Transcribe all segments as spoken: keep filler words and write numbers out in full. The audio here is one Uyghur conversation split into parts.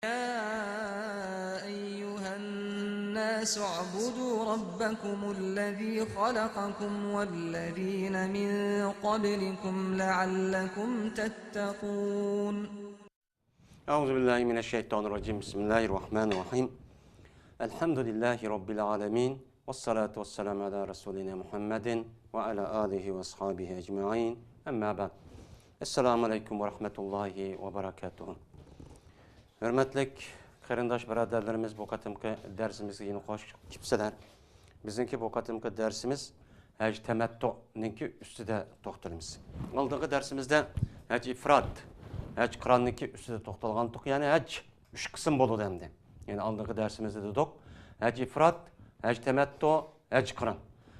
يا أيها الناس اعبدوا ربكم الذي خلقكم والذين من قبلكم لعلكم تتقون. أعوذ بالله من الشيطان الرجيم. بسم الله الرحمن الرحيم. الحمد لله رب العالمين. والصلاة والسلام على رسولنا محمد وعلى آله وأصحابه أجمعين. أما بعد. السلام عليكم ورحمة الله وبركاته. ھۆرمەتلىك قېرىنداش بۇرادەرلىرىمىز، بۇ قېتىمقى دەرسىمىزگە يەنە خوش كېلىپسىلەر. بىزنىڭكى بۇ قېتىمقى دەرسىمىز ھەج تەمەتتۇنىڭكى ئۈستىدە توختىلىمىز. ئالدىنقى دەرسىمىزدە ھەج ئىفراد، ھەج قىراننىڭكى ئۈستىدە توختالغانتۇق. يەنى ھەج ئۈچ قىسىم بولىدۇ ئەمدى. يەنى ئالدىنقى دەرسىمىزدە دېدۇق، ھەج ئىفراد، ھەج تەمەتتۇ، ھەج قىران.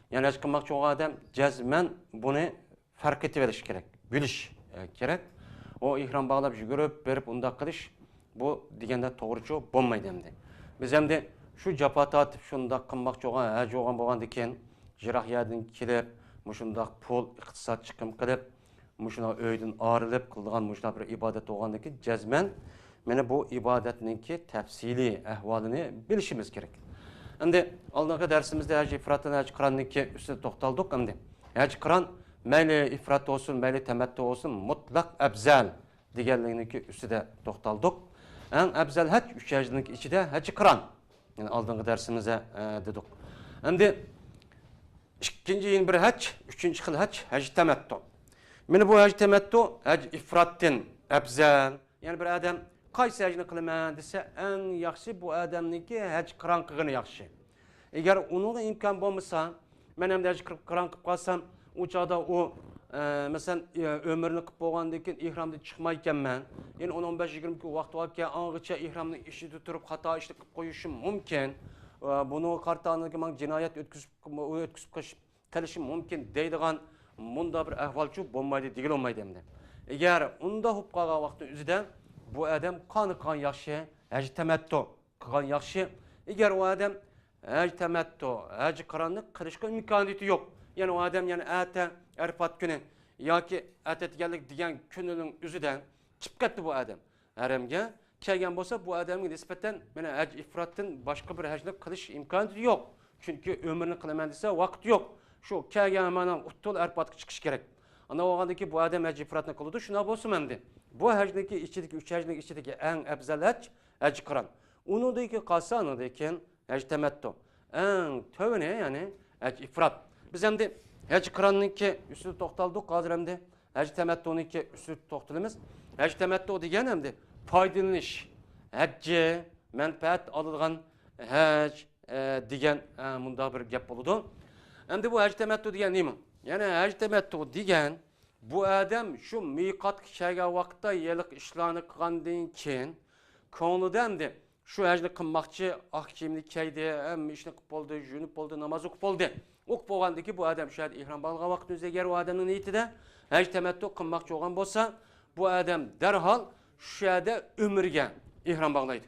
يەنى ھەج قىلماقچى بولغان ئادەم جەزمەن بۇنى پەرق ئېتىۋېلىش كېرەك، بىلىش، ئە، كېرەك. ئۇ ئېھرام باغلاپ يۈگۈرۈپ بېرىپ ئۇنداق قىلىش، بۇ دېگەندە توغرىچۇ بولمايدۇ ئەمدى. بىز ئەمدى شۇ جاپا تارتىپ شۇنداق قىلماقچى بولغان، ھەج بولغان بولغاندىكىن، يىراق يەردىن كېلىپ، مۇشۇنداق پۇل، ئىقتىساد چىقىم قىلىپ، مۇشۇنداق ئۆيدىن ئايرىلىپ قىلىدىغان مۇشۇنداق بىر ئىبادەت بولغاندىكىن، جەزمەن مانا بۇ ئىبادەتنىڭكى تەپسىلىي ئەھۋالىنى بىلىشىمىز كېرەك. ئەمدى ئالدىنقى دەرسىمىزدە ھەج ئىفراتىنى، ھەج قىراننىڭكى ئۈستىدە توختالدۇق. ئەمدى ھەج قىران مەيلى ئىفرات بولسۇن، مەيلى تەمەتتۇ بولسۇن، مۇتلەق ئەپزەل دېگەنلىكنىڭكى ئۈستىدە توختالدۇق. ئەڭ ئەپزەل ھەج ئۈچ ھەجنىڭ ئىچىدە ھەج قىران. يەنى ئالدىنقى دەرسىمىزدە، ئە، دېدۇق. ئەمدى ئىككىنچى يەنە بىر ھەج، ئۈچىنچى خىل ھەج، ھەج تەمەتتۇ. مانا بۇ ھەج تەمەتتۇ ھەج ئىفراتتىن ئەپزەل. يەنى بىر ئادەم قايسى ھەجنى قىلىمەن دېسە، ئەڭ ياخشى بۇ ئادەمنىڭكى ھەج قىران قىلغىنى ياخشى. ئەگەر ئۇنىڭغا ئىمكان بولمىسا، مەن ئەمدى ھەج قىلىپ، قىران قىلىپ قالسام، ئۇ چاغدا ئۇ، ئە، مەسىلەن، ئە، ئۆمرىنى قىلىپ بولغاندىن كېيىن ئېھرامدىن چىقمايكەنمەن. يەنە ئون، ئون بەش، يىگىرمە كۈن ۋاقتى باركەن، ئاڭغىچە ئېھرامنىڭ ئىچىدە تۇرۇپ خاتا ئىشنى قىلىپ قويۇشۇم مۇمكىن. ئە، بۇنىڭغا قارىتا ئاندىن كېيىن ماڭا جىنايەت ئۆتكۈزۈپ، ئۆتكۈزۈپ قېلىش، قىلىشىم مۇمكىن دەيدىغان مۇنداق بىر ئەھۋالچۇ بولمايدۇ دېگىلى بولمايدۇ ئەمدى. ئەگەر ئۇنداق بولۇپ قالغان ۋاقىتنىڭ ئۆزىدە بۇ ئادەم قانى قىلغان ياخشى، ھەج تەمەتتۇ قىلغان ياخشى. ئەگەر ئۇ ئادەم ھەج تەمەتتۇ، ھەج قىراننى قىلىشقا ئىمكانىيىتى يوق. يەنى ئۇ ئادەم يەنە ئەتە ئەرپات كۈنى ياكى ئەتە دېگەنلىك دېگەن كۈنىنىڭ ئۆزىدە چىقىپ كەتتى بۇ ئادەم ھەرەمگە. كەلگەن بولسا، بۇ ئادەمگە نىسبەتەن مانا ھەج ئىفراتتىن باشقا بىر ھەجنى قىلىش ئىمكانىيىتى يوق. چۈنكى ئۆمرىنى قىلىمەن دېسە، ۋاقىت يوق. شۇ كەلگەن ھامان ئۇتتۇل ئەرپاتقا چىقىش كېرەك. ئانداق بولغاندىن كېيىن بۇ ئادەم ھەج ئىفراتنى قىلىدۇ، شۇنداق بولسىمۇ ئەمدى. بۇ ھەجنىڭكى ئىچىدىكى، ئۈچ ھەجنىڭ ئىچىدىكى ئەڭ ئەپزەل ھەج، ھەج قىران. ئۇنىڭدىن كېيىن قالسا، ئۇنىڭدىن كېيىن ھەج تەمەتتۇ. ئەڭ تۆۋىنى، يەنى ھەج ئىفرات. بىز ئەمدى ھەج قىراننىڭكى ئۈستىدە توختالدۇق، ھازىر ئەمدى ھەج تەمەتتۇنىڭكى ئۈستىدە توختىلىمىز. ھەج تەمەتتۇ دېگەن ئەمدى پايدىلىنىش، ھەججى، مەنپەئەت ئالىدىغان ھەج، ئە، دېگەن، ئە، مۇنداق بىر گەپ بولىدۇ. ئەمدى بۇ ھەج تەمەتتۇ دېگەن نېمە؟ يەنى ھەج تەمەتتۇ دېگەن بۇ ئادەم شۇ مىقاتقا كەلگەن ۋاقىتتا ھېلىقى ئىشلارنى قىلغاندىن كېيىن كۆڭلىدە ئەمدى شۇ ھەجنى قىلماقچى، ئاق كىيىمنى كىيدى، ھەممە ئىشنى قىلىپ بولدى، يۇيۇنۇپ بولدى، ناماز ئوقۇپ بولدى. ئوقۇپ بولغاندىن كېيىن بۇ ئادەم شۇ يەردە ئېھرام باغلىغان ۋاقىتنىڭ ئۆزىدە، ئەگەر ئۇ ئادەمنىڭ نىيىتىدە ھەج تەمەتتۇ قىلماقچى بولغان بولسا، بۇ ئادەم دەرھال شۇ يەردە ئۆمرىگە ئېھرام باغلايدۇ.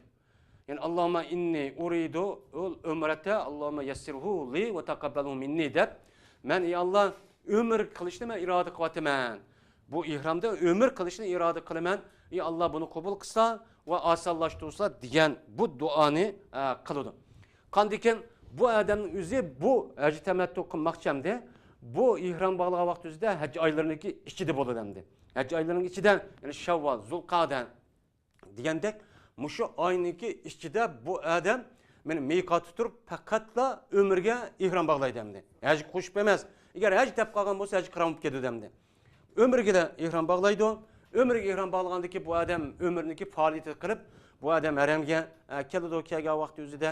يەنى، «اللهم إني أريد العمرة، اللهم يسره لي وتقبله مني» دەپ، مەن، ئى ئاللا، ئۆمرە قىلىشنى مەن ئىرادە قىلىۋاتىمەن. بۇ ئېھرامدا ئۆمرە قىلىشنى ئىرادە قىلىمەن. ئى ئاللا، بۇنى قوبۇل قىلسا ۋە ئاسانلاشتۇرسا دېگەن بۇ دۇئانى، ئە، قىلىدۇ. قاندىكىن بۇ ئادەمنىڭ ئۆزى بۇ ھەج تەمەتتۇ قىلماقچى ئەمدى. بۇ ئېھرام باغلىغان ۋاقتى ئۆزىدە ھەج ئايلىرىنىڭكى ئىچىدە بولىدۇ ئەمدى. ھەج ئايلىرىنىڭ ئىچىدە، يەنى شەۋۋال، زۇلقەدە، دېگەندەك، مۇشۇ ئاينىڭكى ئىچىدە بۇ ئادەم مانا مىقاتتا تۇرۇپ، پەقەتلا ئۆمرىگە ئېھرام باغلايدۇ ئەمدى. ھەجگە قوشۇپ ئەمەس. ئەگەر ھەج دەپ قالغان بولسا، ھەج قىران بولۇپ كېتىدۇ ئەمدى. ئۆمرىگىلا ئېھرام باغلايدۇ. ئۆمرىگە ئېھرام باغلىغاندىن كېيىن بۇ ئادەم ئۆمرىنىڭكى پائالىيىتىنى قىلىپ، بۇ ئادەم ھەرەمگە، ئە، كېلىدۇ. كەلگەن ۋاقتى ئۆزىدە،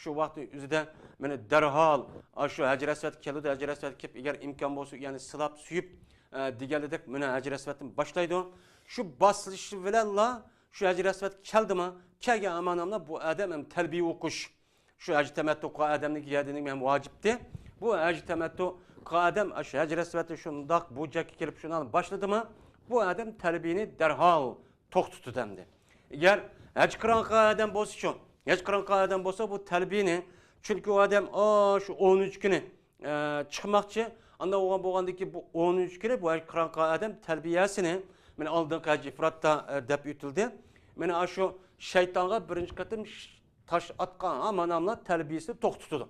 شۇ ۋاقتى ئۆزىدە مانا دەرھال، ئا، شۇ ھەجرى ئەسۋەدكە كېلىدۇ. ھەجرى ئەسۋەدكە كېلىپ، ئەگەر ئىمكان بولسا، يەنى سىلاپ، سۆيۈپ، ئە، دېگەنلىدەك مانا ھەجرى ئەسۋەدتىن باشلايدۇ. شۇ باسىلىشى بىلەنلا شۇ ھەجرى ئەسۋەدكە كەلدىما، كەلگەن ئامانەملا بۇ ئادەم ھەم تەلبىيە ئوقۇش. شۇ ھەج تەمەتتۇ قىلغان ئادەمنىڭكى يەردىنىمۇ ھەم ۋاجىپتى. بۇ ھەج تەمەتتۇ قىلغان ئادەم ئاشۇ ھەجرى ئەسۋەدتە شۇنداق بۇ جايغا كېلىپ شۇنى باشلىدىما، بۇ ئادەم تەلبىيىنى دەرھال توختىتىدۇ ئەمدى. ئەگەر ھەج قىران قىلغان ئادەم بولسىچۇ، ھەج قىران قىلغان ئادەم بولسا بۇ تەلبىيىنى، چۈنكى ئۇ ئادەم ئاشۇ ئون ئۈچ كۈنى ئە، چىقماقچى. ئانداق بولغان بولغاندىكى بۇ ئون ئۈچ كۈنى بۇ ھەج قىران قىلغان ئادەم تەلبىيەسىنى، مانا ئالدىنقى ھەج ئىفراتتا، ئە، دەپ ئۆتۈلدى. مانا ئاشۇ شەيتانغا بىرىنچى قېتىم تاش ئاتقان ھامان ھاملا تەلبىيىسىنى توختىتىدۇ.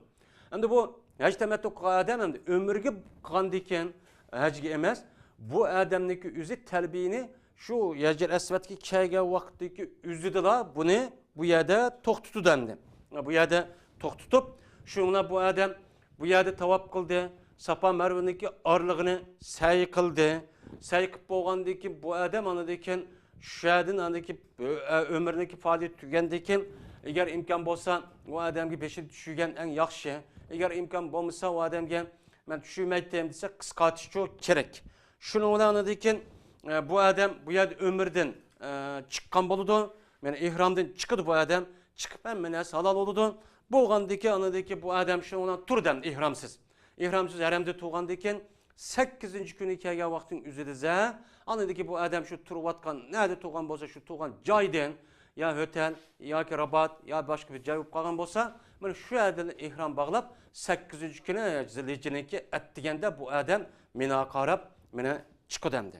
ئەمدى بۇ ھەج تەمەتتۇ قىلغان ئادەم ئەمدى ئۆمرىگە قىلغاندىكىن ھەجگە ئەمەس، بۇ ئادەمنىڭكى ئۆزى تەلبىيىنى شۇ ھەجەر ئەسۋەدكە كەلگەن ۋاقىتتىكى ئۆزىدىلا بۇنى بۇ يەردە توختىتىدۇ ئەمدى. بۇ يەردە توختىتىپ، شۇنىڭ بىلەن بۇ ئادەم بۇ يەردە تاۋاپ قىلدى، ساپا مەرۋىنىڭكى ئارىلىقىنى سەي قىلدى. سەي قىلىپ بولغاندىن كېيىن بۇ ئادەم ئاندىن كېيىن شۇ يەردىن ئاندىن كېيىن ئۆ-، ئە، ئۆمرىنىڭكى پائالىيىتى تۈگىگەندىن كېيىن، ئەگەر ئىمكان بولسا، ئۇ ئادەمگە بېشىنى چۈشۈرگەن ئەڭ ياخشى. ئەگەر ئىمكان بولمىسا، ئۇ ئادەمگە مەن چۈشۈرمەيتتىم دېسە، قىسقارتىشچۇ كېرەك. شۇنىڭ بىلەن ئاندىن كېيىن، ئە، بۇ ئادەم بۇ يەردە ئۆمرىدىن، ئە، چىققان بولىدۇ. يەنى ئېھرامدىن چىقىدۇ بۇ ئادەم. چىقىپ ھەممە نەرسە ھالال بولىدۇ. بولغاندىن كېيىن، ئاندىن كېيىن بۇ ئادەم شۇنىڭ بىلەن تۇرىدۇ ئەمدى ئېھرامسىز. ئېھرامسىز ھەرەمدە تۇرغاندىن كېيىن، سەككىزىنچى كۈنى كەلگەن ۋاقىتنىڭ ئۆزىدە، ئاندىن كېيىن بۇ ئادەم شۇ تۇرۇۋاتقان، نەدە تۇرغان بولسا، شۇ تۇرغان جايدىن، يا ھۆتەل، ياكى رابات، يا باشقا بىر جاي بولۇپ قالغان بولسا، مانا شۇ يەردىن ئېھرام باغلاپ، سەككىزىنچى كۈنى زىلھىججىنىڭكى ئەتىگەندە بۇ ئادەم مىناغا قاراپ، مانا چىقىدۇ ئەمدى.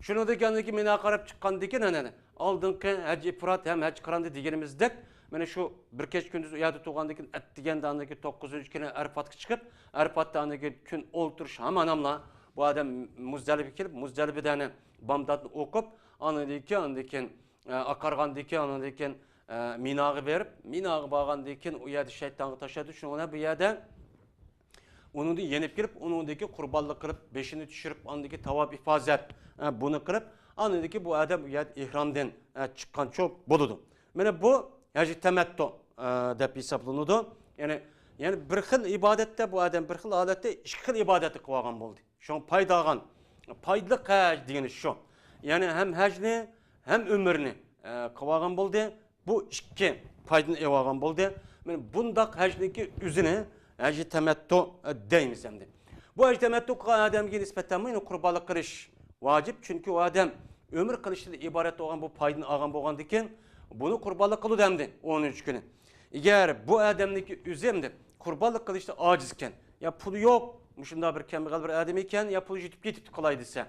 شۇنىڭدىن كېيىن مىناغا قاراپ چىققاندىن كېيىن، ئاندىن ئالدىنقى ھەج ئىپرات ھەم ھەج قىراندا دېگىنىمىزدەك، مانا شۇ بىر كەچ كۈندۈز ئۇ يەردە تۇرغاندىن كېيىن، ئەتىگەندە ئاندىن كېيىن توققۇزىنچى كۈنى ئەرپاتقا چىقىپ، ئەرپاتتا ئاندىن كېيىن كۈن ئولتۇرۇش ھامان ھاملا بۇ ئادەم مۇزدەلىپىگە كېلىپ، مۇزدەلىپىدە بامداتنى ئوقۇپ، ئاندىن كېيىن، ئاندىن كېيىن، ئە، ئاقارغاندىن كېيىن، ئاندىن كېيىن، ئە، مىناغا بېرىپ، مىناغا بارغاندىن كېيىن ئۇ يەردە شەيتانغا تاش ئاتىدۇ. شۇنىڭ بىلەن بۇ يەردە ئۇنىڭدىن يېنىپ كېلىپ، ئۇنىڭدىكى قۇربانلىق قىلىپ، بېشىنى چۈشۈرۈپ، ئاندىكى تاۋاپ ئىپازەت، ئە، بۇنى قىلىپ، ئاندىكى بۇ ئادەم ئۇ يەردە ئېھرامدىن، ئە، چىققانچۇ بولىدۇ. مانا بۇ ھەج تەمەتتۇ، ئە، دەپ ھېسابلىنىدۇ. يەنى، يەنى بىر خىل ئىبادەتتە بۇ ئادەم بىر خىل ھالەتتە ئىككى خىل ئىبادەتنى قىلىۋالغان بولدى. شۇڭا پايدا ئالغان، پايدىلىق ھەج دېگىنى شۇ. يەنى ھەم ھەجنى، ھەم ئۆمرىنى، ئە، قىلىۋالغان بولدى. بۇ ئىككى پايدىنى ئېلىۋالغان بولدى. مانا بۇنداق ھەجنىڭكى ئۆزىنى ھەجى تەمەتتۇ، ئە، دەيمىز ئەمدى. بۇ ھەج تەمەتتۇ قىلغان ئادەمگە نىسبەتەن يەنە قۇربانلىق قىلىش ۋاجىپ، چۈنكى ئۇ ئادەم ئۆمۈر قىلىشتىن ئىبارەت بولغان بۇ پايدىنى ئالغان بولغاندىكىن، بۇنى قۇربانلىق قىلىدۇ ئەمدى ئونىنچى كۈنى. ئەگەر بۇ ئادەمنىڭكى ئۆزى ئەمدى قۇربانلىق قىلىشتا ئاجىز ئىكەن، يا پۇلى يوق، مۇشۇنداق بىر كەمبەغەل بىر ئادەم ئىكەن، يا پۇلى يېتىپ كېتىپتۇ قىلاي دېسە،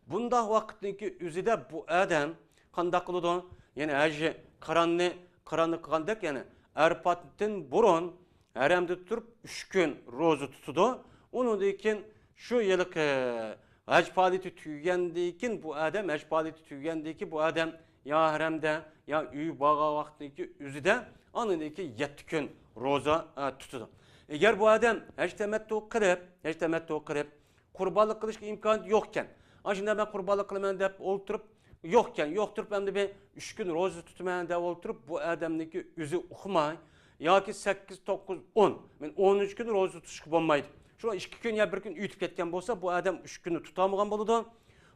بۇنداق ۋاقىتنىڭكى ئۆزىدە بۇ ئادەم قانداق قىلىدۇ؟ يەنى ھەج قىراننى، قىراننى قىلغاندەك، يەنى ئەرپاتتىن بۇرۇن ھەرەمدە تۇرۇپ ئۈچ كۈن روزا تۇتىدۇ. ئۇنىڭدىن كېيىن شۇ ھېلىقى ھەج پائالىيىتى تۈگىگەندىن كېيىن بۇ ئادەم، ھەج پائالىيىتى تۈگىگەندىن كېيىن بۇ ئادەم يا ھەرەمدە، يا ئۆيگە بارغان ۋاقتىدىكى ئۆزىدە، ئاندىن كېيىن يەتتە كۈن روزا، ئە، تۇتىدۇ. ئەگەر بۇ ئادەم ھەج تەمەتتۇ قىلىپ، ھەج تەمەتتۇ قىلىپ، قۇربانلىق قىلىشقا ئىمكانىيىتى يوقكەن، ئاشۇنداق مەن قۇربانلىق قىلىمەن دەپ ئولتۇرۇپ، يوقكەن، يوقتۇرۇپ ئەمدى بىر ئۈچ كۈن روزا تۇتىمەن دەپ ئولتۇرۇپ، بۇ ئادەمنىڭكى ئۆزى ئۇقماي، ياكى سەككىز، توققۇز، ئون، مەن ئونىنچى كۈنى روزا تۇتۇشقا بولمايدۇ. شۇ ئىككى كۈن يا بىر كۈن ئۆتۈپ كەتكەن بولسا، بۇ ئادەم ئۈچ كۈننى تۇتالمىغان بولىدۇ.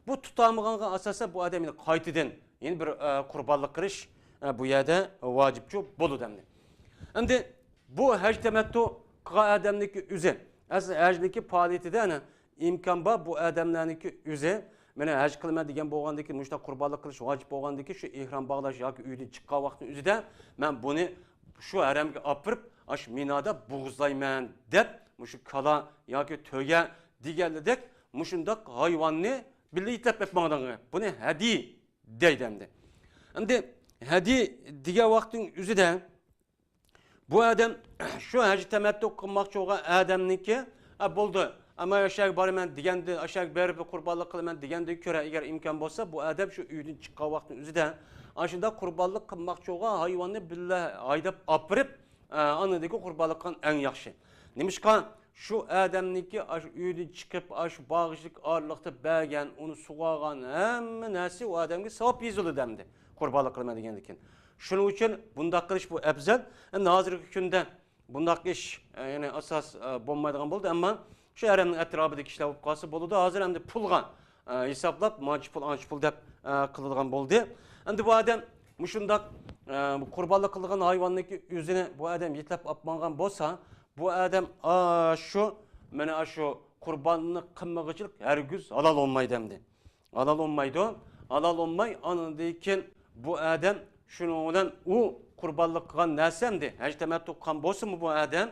بۇ تۇتالمىغانغا ئاساسەن، بۇ ئادەم يەنە قايتىدىن يەنە بىر، ئە، قۇربانلىق قىلىش، ئە، بۇ يەردە ۋاجىپچۇ بولىدۇ ئەمدى. ئەمدى بۇ ھەج تەمەتتۇ قىلغان ئادەمنىڭكى ئۆزى، ئەسلى ھەجنىڭكى پائالىيىتىدە ئەنە ئىمكان بار، بۇ ئادەملەرنىڭكى ئۆزى، مانا ھەج قىلىمەن دېگەن بولغاندىكىن، مۇشۇنداق قۇربانلىق قىلىش ۋاجىپ بولغاندىكىن، شۇ ئېھرام باغلاش ياكى ئۆيدىن چىققان ۋاقىتنىڭ ئۆزىدە، مەن بۇنى شۇ ھەرەمگە ئاپىرىپ، ئاشۇ مىنادا بوغۇزلايمەن دەپ، مۇشۇ كالا ياكى تۆگە دېگەنلىدەك مۇشۇنداق ھايۋاننى بىللە يېتىلەپ ئېلىپ ماڭىدىغان، بۇنى ھەدىي دەيدۇ ئەمدى. ئەمدى ھەدىي دېگەن ۋاقىتنىڭ ئۆزىدە بۇ ئادەم شۇ ھەج تەمەتتۇ قىلماقچى بولغان ئادەمنىڭكى، ئە، بولدى، ئەمما ئاشۇ يەرگە بارىمەن دېگەندە، ئاشۇ يەرگە بېرىپ قۇربانلىق قىلىمەن دېگەندىن كۆرە، ئەگەر ئىمكان بولسا، بۇ ئادەم شۇ ئۆيدىن چىققان ۋاقىتنىڭ ئۆزىدە ئاشۇنداق قۇربانلىق قىلماقچى بولغان ھايۋاننى بىللە ھەيدەپ ئاپىرىپ، ئە، ئاندىن قۇربانلىق قىلغان ئەڭ ياخشى. نېمىشقا؟ شۇ ئادەمنىڭكى ئاشۇ ئۆيدىن چىقىپ، ئاشۇ باغچىلىق ئارىلىقتا بەرگەن، ئۇنى سۇغارغان ھەممە نەرسە ئۇ ئادەمگە ساۋاب يېزىلىدۇ ئەمدى، قۇربانلىق قىلىمەن دېگەندىن كېيىن. شۇنىڭ ئۈچۈن بۇنداق قىلىش بۇ ئەپزەل. ئەمدى ھازىرقى كۈندە بۇنداق ئىش، ئە، يەنى ئاساس، ئە، بولمايدىغان بولدى، ئەمما شۇ ھەرەمنىڭ ئەتراپىدىكى كىشىلەر بولۇپ قالسا بولىدۇ. ھازىر ئەمدى پۇلغا، ئە، ھېسابلاپ، مانچە پۇل، ئانچە پۇل دەپ، ئە، قىلىدىغان بولدى. ئەمدى بۇ ئادەم مۇشۇنداق، ئە، قۇربانلىق قىلىدىغان ھايۋاننىڭكى ئۆزىنى بۇ ئادەم يېتىلەپ ئاپمانغان بولسا، بۇ ئادەم ئاشۇ، مانا ئاشۇ قۇرباننى قىلمىغۇچىلىك ھەرگىز ھالال بولمايدۇ ئەمدى. ھالال بولمايدۇ. ھالال بولماي، ئاندىن كېيىن بۇ ئادەم شۇنىڭ بىلەن ئۇ قۇربانلىق قىلغان نەرسە ئەمدى ھەج تەمەتتۇ قىلغان بولسىمۇ بۇ ئادەم،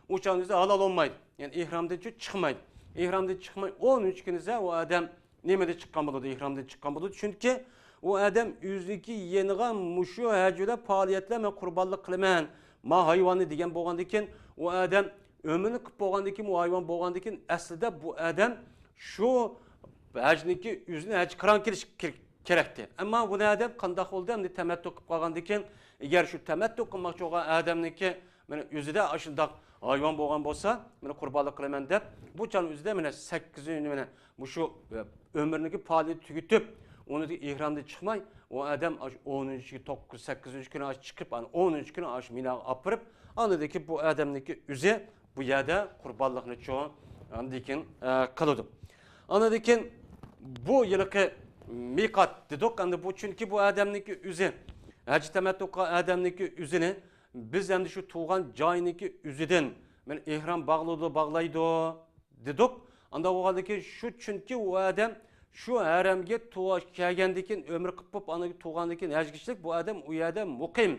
ئۇ چاغدا ئۆزى ھالال بولمايدۇ. يەنى ئېھرامدىن چىقمايدۇ. ئېھرامدىن چىقماي، ئونىنچى كۈنى ئۇ ئادەم نېمىدە چىققان بولىدۇ؟ ئېھرامدىن چىققان بولىدۇ. چۈنكى ئۇ ئادەم ئۆزىنىڭكى يېنىغا مۇشۇ ھەجدە پائالىيەتلەر مەن قۇربانلىق قىلىمەن، ما ھايۋاننى دېگەن بولغاندىكىن، ئۇ ئادەم ئۆمرىنى قىلىپ بولغاندىكىن، ئۇ ھايۋان بولغاندىكىن، ئەسلىدە بۇ ئادەم شۇ ھەجنىڭكى ئۆزىنى ھەج قىران قىلىش كېرەكتى. ئەمما بۇ ئادەم قانداق بولدى؟ ئەمدى تەمەتتۇ قىلىپ قالغاندىكىن، ئەگەر شۇ تەمەتتۇ قىلماقچى بولغان ئادەمنىڭكى مانا ئۆزىدە ئاشۇنداق ھايۋان بولغان بولسا، مانا قۇربانلىق قىلىمەن دەپ، بۇ چاغنىڭ ئۆزىدە مانا سەككىزىنچى، مانا مۇشۇ، ئۆمرىنىڭكى پائالىيىتى تۈگىتىپ، ئۇنى ئېھرامدىن چىقماي، ئۇ ئادەم ئاشۇ ئونىنچى، توققۇز، سەككىزىنچى كۈنى ئاشۇ چىقىپ، ئانا ئونىنچى كۈنى ئاشۇ مىناغا ئاپىرىپ، ئاندىكى بۇ ئادەمنىڭكى ئۆزى بۇ يەردە قۇربانلىقنىچۇ ئاندىكىن، ئە، قىلىدۇ. ئاندىكىن بۇ يىلقى مىقات دېدۇق. ئەمدى بۇ، چۈنكى بۇ ئادەمنىڭكى ئۆزى، ھەج تەمەتتۇ قىلغان ئادەمنىڭكى ئۆزىنى بىز ئەمدى شۇ تۇغان جاينىڭكى ئۆزىدىن، مانا ئېھرام باغلىدى، باغلايدۇ دېدۇق. ئانداق بولغاندىكىن شۇ، چۈنكى ئۇ ئادەم شۇ ھەرەمگە تۇغ-، كەلگەندىكىن، ئۆمرە قىلىپ بولۇپ، ئاندىن كېيىن تۇغاندىكىن ھەجگە كېلىشلىك بۇ ئادەم ئۇ يەردە مۇقىم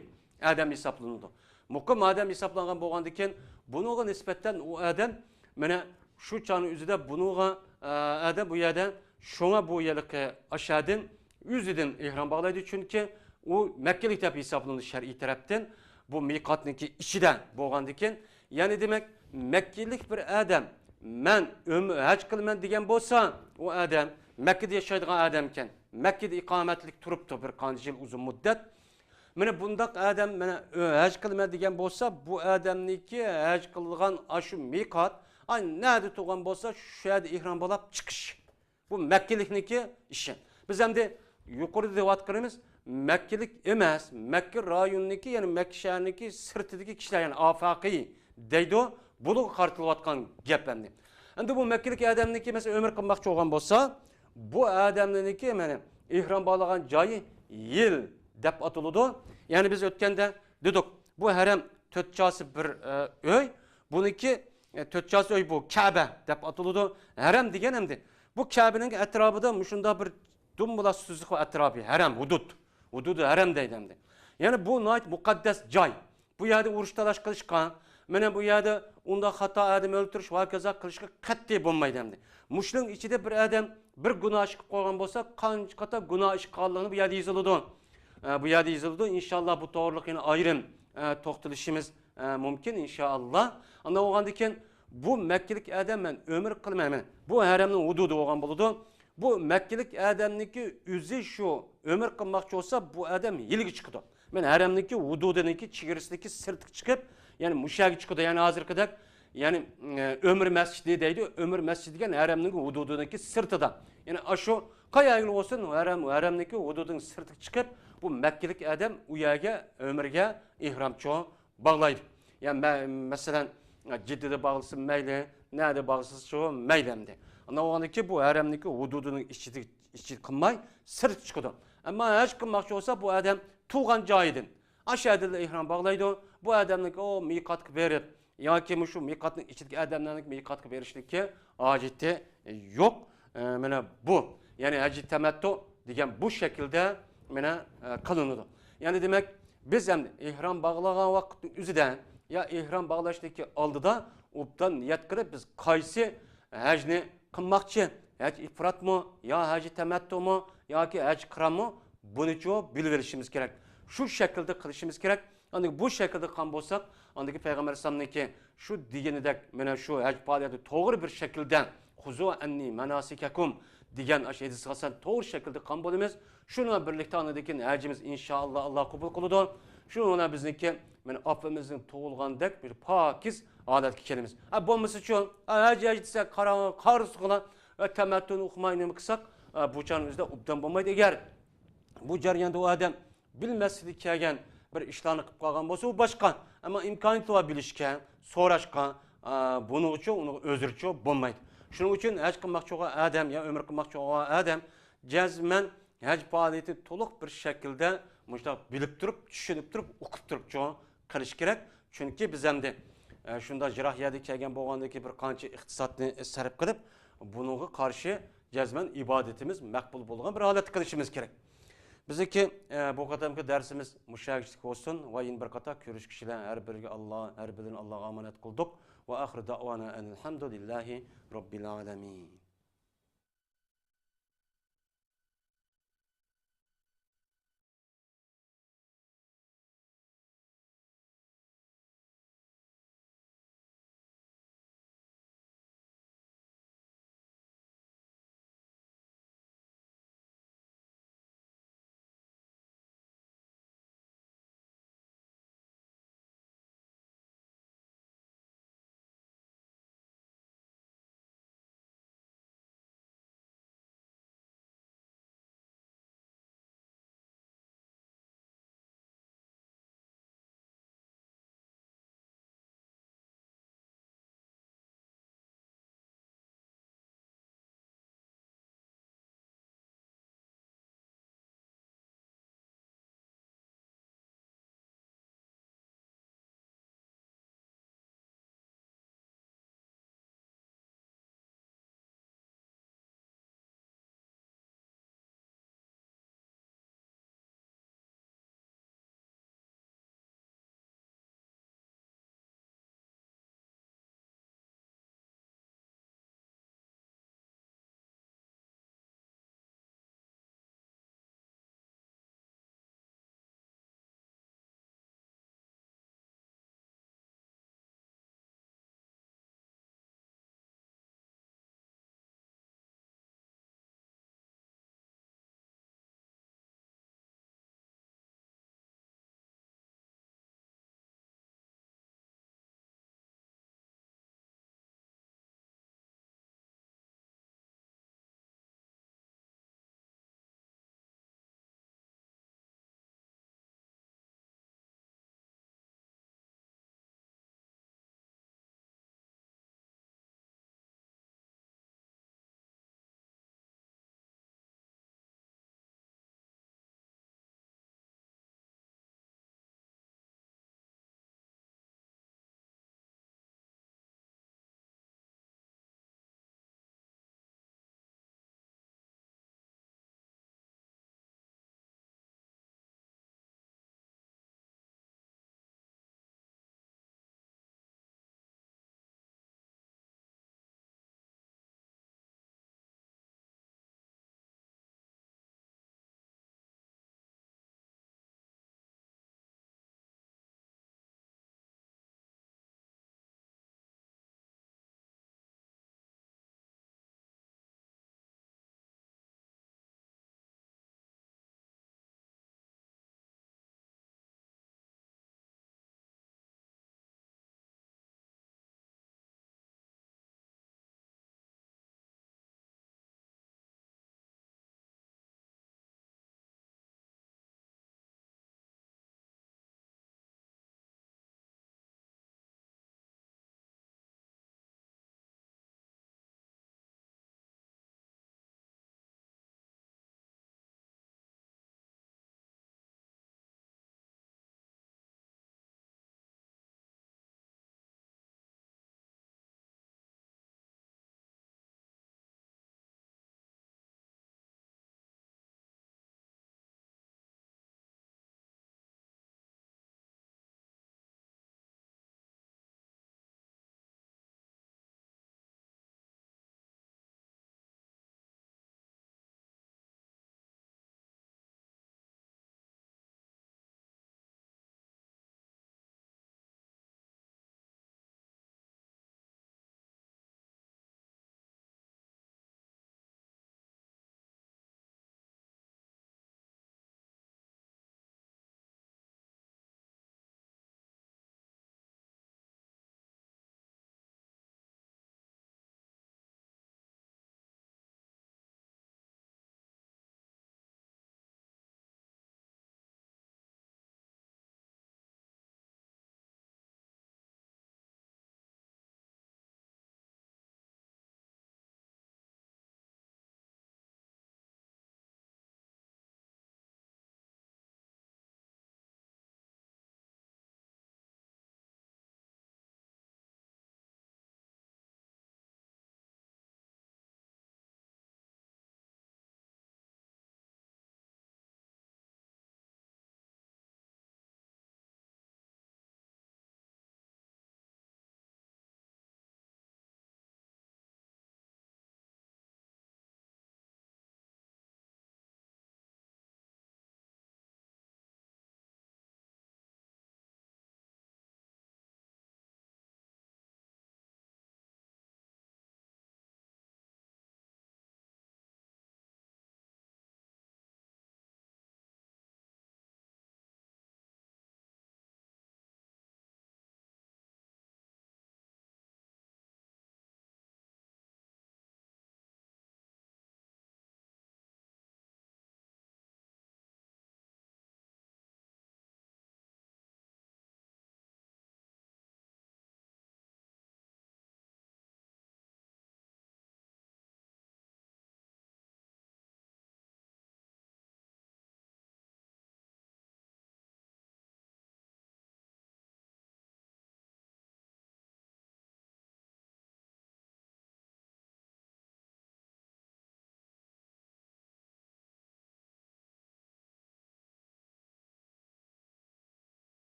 ئادەم ھېسابلىنىدۇ. مۇقىم ئادەم ھېسابلانغان بولغاندىكىن، بۇنىڭغا نىسبەتەن ئۇ ئادەم مانا شۇ چاغنىڭ ئۆزىدە بۇنىڭغا، ئە، ئادەم بۇ يەردە، شۇڭا بۇ يىلقى ئاشۇ يەردىن ئۆزىدىن ئېھرام باغلايدۇ، چۈنكى ئۇ مەككىلىك دەپ ھېسابلىنىدۇ شەرئىي تەرەپتىن. بۇ مىقاتنىڭكى ئىچىدە بولغاندىكىن، يەنى دېمەك، مەككىلىك بىر ئادەم، مەن ئۆم-، ھەج قىلىمەن دېگەن بولسا، ئۇ ئادەم مەككىدە ياشايدىغان ئادەمكەن، مەككىدە ئىقامەتلىك تۇرۇپتۇ بىر قانچە يىل ئۇزۇن مۇددەت. مانا بۇنداق ئادەم، مانا، ئۆ-، ھەج قىلىمەن دېگەن بولسا، بۇ ئادەمنىڭكى ھەج قىلغان ئاشۇ مىقات، ئاي، نەدە تۇغان بولسا، شۇ يەردە ئېھرام باغلاپ چىقىش. بۇ مەككىلىكنىڭكى ئىشى. بىز ئەمدى يۇقىرىدا دەۋاتقىنىمىز مەككىلىك ئەمەس، مەككە رايونىنىڭكى، يەنى مەككە شەھىرىنىڭكى سىرتىدىكى كىشىلەر، يەنى ئافاقىي دەيدۇ، بۇلارغا قارىتىلىۋاتقان گەپ ئەمدى. ئەمدى بۇ مەككىلىك ئادەمنىڭكى، مەسىلەن، ئۆمرە قىلماقچى بولغان بولسا، بۇ ئادەمنىڭكى، مانا، ئېھرام باغلىغان جايى ھىل دەپ ئاتىلىدۇ. يەنى بىز ئۆتكەندە دېدۇق، بۇ ھەرەم تۆت چاسا بىر، ئە، ئۆي، بۇنىڭكى، ئە، تۆت چاسا ئۆي بۇ كەبە دەپ ئاتىلىدۇ. ھەرەم دېگەن ئەمدى بۇ كەبىنىڭ ئەتراپىدا مۇشۇنداق بىر دۇمبىلا سۈزۈك بار ئەتراپى، ھەرەم، ھۇدۇد. ھۇدۇدى ھەرەم دەيدۇ ئەمدى. يەنى بۇ ناھايىتى مۇقەددەس جاي. بۇ يەردە ئۇرۇش تالاش قىلىشقا، مانا بۇ يەردە ئۇنداق خاتا ئادەم ئۆلتۈرۈش ۋە ھاكازا قىلىشقا قەتئىي بولمايدۇ ئەمدى. مۇشۇنىڭ ئىچىدە بىر ئادەم بىر گۇناھ ئىش قىلىپ قويغان بولسا، قانچە قاتا گۇناھ ئىش قىلغانلىقىنى بۇ يەردە يېزىلىدۇ. ئە، بۇ يەردە يېزىلىدۇ. ئىنشاللا بۇ توغرىلىق يەنە ئايرىم، ئە، توختىلىشىمىز، ئە، مۇمكىن، ئىنشاللا. ئانداق بولغاندىكىن بۇ مەككىلىك ئادەم مەن ئۆمرە قىلىمەن، بۇ ھەرەمنىڭ ھۇدۇدى بولغان بولىدۇ. بۇ مەككىلىك ئادەمنىڭكى ئۆزى شۇ ئۆمرە قىلماقچى بولسا، بۇ ئادەم ھىلگە چىقىدۇ. مەن ھەرەمنىڭكى ھۇدۇدىنىڭكى چېگرىسىدىكى سىرتقا چىقىپ، يەنى مۇشۇ يەرگە چىقىدۇ. يەنى ھازىرقىدەك، يەنى، ئە، ئۆمرە مەسچىتى دەيدۇ. ئۆمرە مەسچىتى دېگەن ھەرەمنىڭكى ھۇدۇدىنىڭكى سىرتىدا. يەنى ئاشۇ قايەرگىلا بولسۇن، ھەرەم، ھەرەمنىڭكى ھۇدۇدىنىڭ سىرتىغا چىقىپ، بۇ مەككىلىك ئادەم ئۇ يەرگە ئۆمرىگە ئېھرامچۇ باغلايدۇ. يا مە-، مەسىلەن، جىددىدە باغلىسا مەيلى، نەدە باغلىسا شۇ مەيلى ئەمدى. ئانداق بولغاندىكىن بۇ ھەرەمنىڭكى ھۇدۇدىنىڭ ئىچىدە، ئىچىدە قىلماي، سىرتقا چىقىدۇ. ئەمما ھەج قىلماقچى بولسا، بۇ ئادەم تۇغقان جايىدىن، ئاشۇ يەردىنلا ئېھرام باغلايدۇ. بۇ ئادەمنىڭكى ئۇ مىقاتقا بېرىپ، ياكى مۇشۇ مىقاتنىڭ ئىچىدىكى ئادەملەرنىڭ مىقاتقا بېرىشلىكى ھاجىتى يوق. ئە، مانا بۇ، يەنى ھەجى تەمەتتۇ دېگەن بۇ شەكىلدە، مانا، ئە، قىلىنىدۇ. يەنى دېمەك، بىز ئەمدى ئېھرام باغلىغان ۋاقىتنىڭ ئۆزىدە يا ئېھرام باغلاشتىكى ئالدىدا ئوبدان نىيەت قىلىپ، بىز قايسى ھەجنى قىلماقچى، ھەج ئىپراتمۇ يا ھەجى تەمەتتۇمۇ ياكى ھەج قىرانمۇ، بۇنىچۇ بىلىۋېلىشىمىز كېرەك. شۇ شەكىلدە قىلىشىمىز كېرەك. ئاندىن بۇ شەكىلدە قىلغان بولساق، ئاندىكى پەيغەمبەر ئەلەيھىسسالامنىڭكى شۇ دېگىنىدەك، مانا شۇ ھەج پائالىيەتنى توغرا بىر شەكىلدە، خۇزۇ ئەننى ماناسىكەكۇم دېگەن ئاشۇ ھەدىسكە ئاساسەن توغرا شەكىلدە قىلغان بولىمىز. شۇنىڭ بىلەن بىرلىكتە ئاندىن كېيىن ھەجىمىز ئىنشائاللا، ئاللا قوبۇل قىلىدۇ. شۇنىڭ بىلەن بىزنىڭكى، مانا، ئاپىمىزنىڭ تۇغۇلغاندەك بىر پاكىز ھالەتكە كېلىمىز. ھە، بولمىسىچۇ، ھە، ھەج، ھەج دېسەك، قاراڭ، قارىسىغىلا، ھە، تەمەتتۇنى ئوقۇماي نېمە قىلساق، ھە، بۇ چاغنىڭ ئۆزىدە ئوبدان بولمايدۇ. ئەگەر بۇ جەرياندا ئۇ ئادەم بىلمەسلىككە كەلگەن بىر ئىشلارنى قىلىپ قالغان بولسا، ئۇ باشقا. ئەمما ئىمكانىيىتى بار بىلىشكە، سوراشقا، ئا، بۇنىڭ ئۈچۈن ئۇنىڭ ئۆزرىچۇ بولمايدۇ. شۇنىڭ ئۈچۈن ھەج قىلماقچى بولغان ئادەم يا ئۆمرە قىلماقچى بولغان ئادەم جەزمەن ھەج پائالىيىتىنى تولۇق بىر شەكىلدە مۇشۇنداق بىلىپ تۇرۇپ، چۈشىنىپ تۇرۇپ، ئوقۇپ تۇرۇپچۇ قىلىش كېرەك. چۈنكى بىز ئەمدى، ئە، شۇنداق يىراق يەردىن كەلگەن بولغاندىكى بىر قانچە ئىقتىسادنى سەرپ قىلىپ، بۇنىڭغا قارشى جەزمەن ئىبادىتىمىز مەقبۇل بولغان بىر ھالەتتە قىلىشىمىز كېرەك. بىزنىڭكى، ئە، بۇ قېتىمقى دەرسىمىز مۇشۇ يەرگىچىلىك بولسۇن ۋە يەنە بىر قاتار كۆرۈشكۈچىلەر ھەر بىرىگە ئاللا، ھەر بىرىنى ئاللاغا ئامانەت قىلدۇق. ۋە ئاخىر دەئۋانا ئەنىل ھەمدۇلىللاھى رەببىل ئالەمىن.